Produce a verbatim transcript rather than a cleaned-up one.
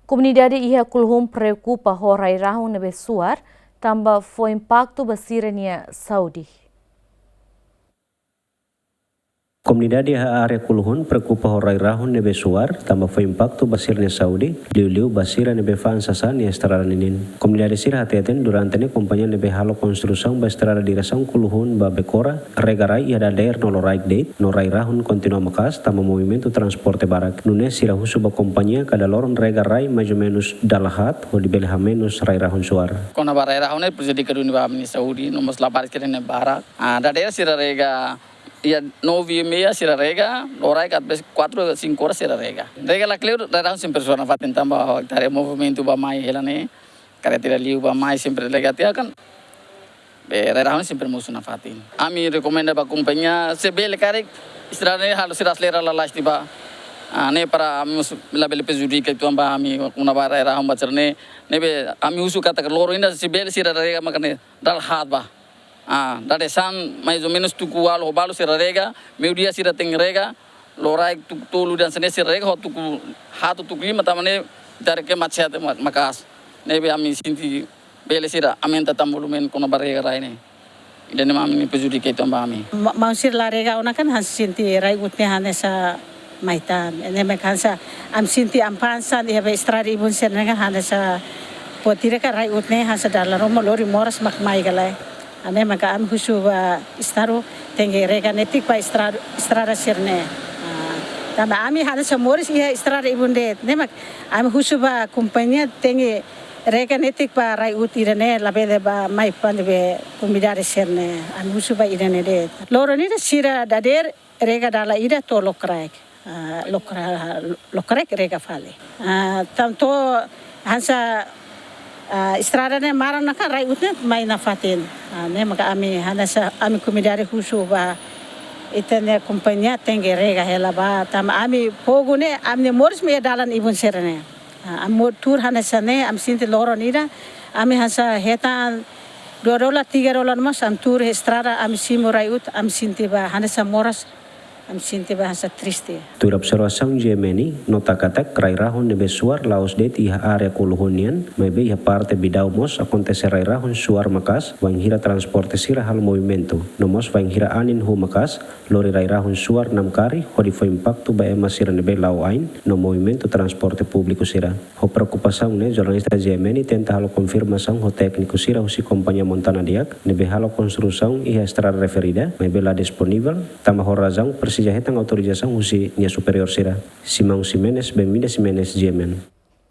Komunidade iha Kuluhun preokupa ho rai-rahun ne'ebé suar, tanba fó impaktu ba sira-nia saúde. Komunidade iha área Kuluhun preokupa ho rai-rahun ne'ebé suar, tanba fó impaktu ba sira-nia saúde, liuliu ba sira ne'ebé fa'an sasán iha estrada ninin. Komunidade sira hateten durante ne'e kompañia ne'ebé halo konstrusaun ba estrada diresaun Kuluhun ba Becora, rega rai iha dadeer no loraik de'it, no rai-rahun kontinua maka'as, tanba movimentu transporte barak. Nune'e sira husu ba kompañia kada loron rega rai mais ou menus dala haat, hodi bele hamenus rai-rahun suar. Kona-ba rai-rahun ne'e prejudika duni ba ami-nia saúde, no mós labarik sira-ne'e barak. Ah, dadeer sira rega, iha nove e meia sira rega, loraik às vezes quatro, cinco horas sira rega. Rega lakleur, rai-rahun sempre suar nafatin tanba tare movimentu bá-mai hela ne'e. Karretera liu bá-mai sempre rega tiha kan. Be rai-rahun sempre mosu nafatin. Ami rekomenda ba kompañia, se bele karik, estrada ne'e halo sira aselera lalais tiha. Ah, ne'e para ami mós labele prejudika uitoan ba ami kona-ba rai-rahun ba sira-ne'e. Ne'ebé ami husu katak loron ida se bele sira rega maka ne'e dala haat bá. Ah, dadeer-saan, mais ou menus tuku ualu ho balu sira rega, meiudia sira tenke rega, loraik tuku tolu dehan hanesan ne'e sira rega, ho tuku haat tuku lima tanba ne'e ita haree katak macet ma-, maka'as. Ne'ebé ami sente bele sira aumenta tan volume kona-ba rega rai ne'e. Ida-ne'e mak ami prejudika uitoan ba ami. Ma-, maun sira la rega ona kan hanesan sente rai-uut ne'e hanesan mai tan. Ne'e mak hanesan ami sente ami fa'an sasán iha be estrada ibun sira-ne'e kan hanesan buat ida kan rai-uut ne'e hanesan dala ruma lori moras mak mai ka lae. Ah, ne'e maka ami husu ba Estadu tenke rega netik ba estrada, estrada sira-ne'e. Ah, tanba ami hanesan moris iha estrada ibun de'it. Ne'e mak ami husu ba kompañia tenke rega netik ba rai-uut ida-ne'e labele bá-mai fali be komunidade sira-ne'e. Ami husu ba ida-ne'e de'it. Loron ida sira dadeer rega dala ida to'o lokraik. Ah, lokra-, lokraik rega fali. Ah, tantu hanesan, ah, estrada ne'e maran ona kan rai-uut ne'e mai nafatin. Ah, ne'e maka ami hanesan ami komunidade husu ba ita-nia kompañia tenke rega hela bá. Tanba ami povu ne'e ami-nia moris mak iha dalan ibun sira-ne'e. Ah, ami tuur hanesan ne'e, ami sente loron ida, ami hanesan hetan dua dolar, tiga dolar mós, ami tuur estrada, ami simu rai-uut, ami sente ba hanesan moras, ami sente ba hanesan triste. Tuir observasaun GMN, nota katak rai-rahun ne'ebé suar la'ós de'it iha área Kuluhun nian, maibé iha parte Bidau mós akontese rai-rahun suar maka'as, wainhira transporte sira halo movimentu, no mós wainhira anin huu maka'as, lori rai-rahun suar namkari, hodi fó impaktu ba ema sira ne'ebé la'o ain, no movimentu transporte públiku sira. Ho preokupasaun ne'e, jornalista GMN tenta halo konfirmasaun ho tékniku sira husi kompañia Montana Diak, ne'ebé halo konstrusaun iha estrada referida, maibé la disponivel, tanba ho razaun presiza hetan autorizasaun husi nia superiór sira. Simão Ximenes, Benvinda Ximenes, GMN.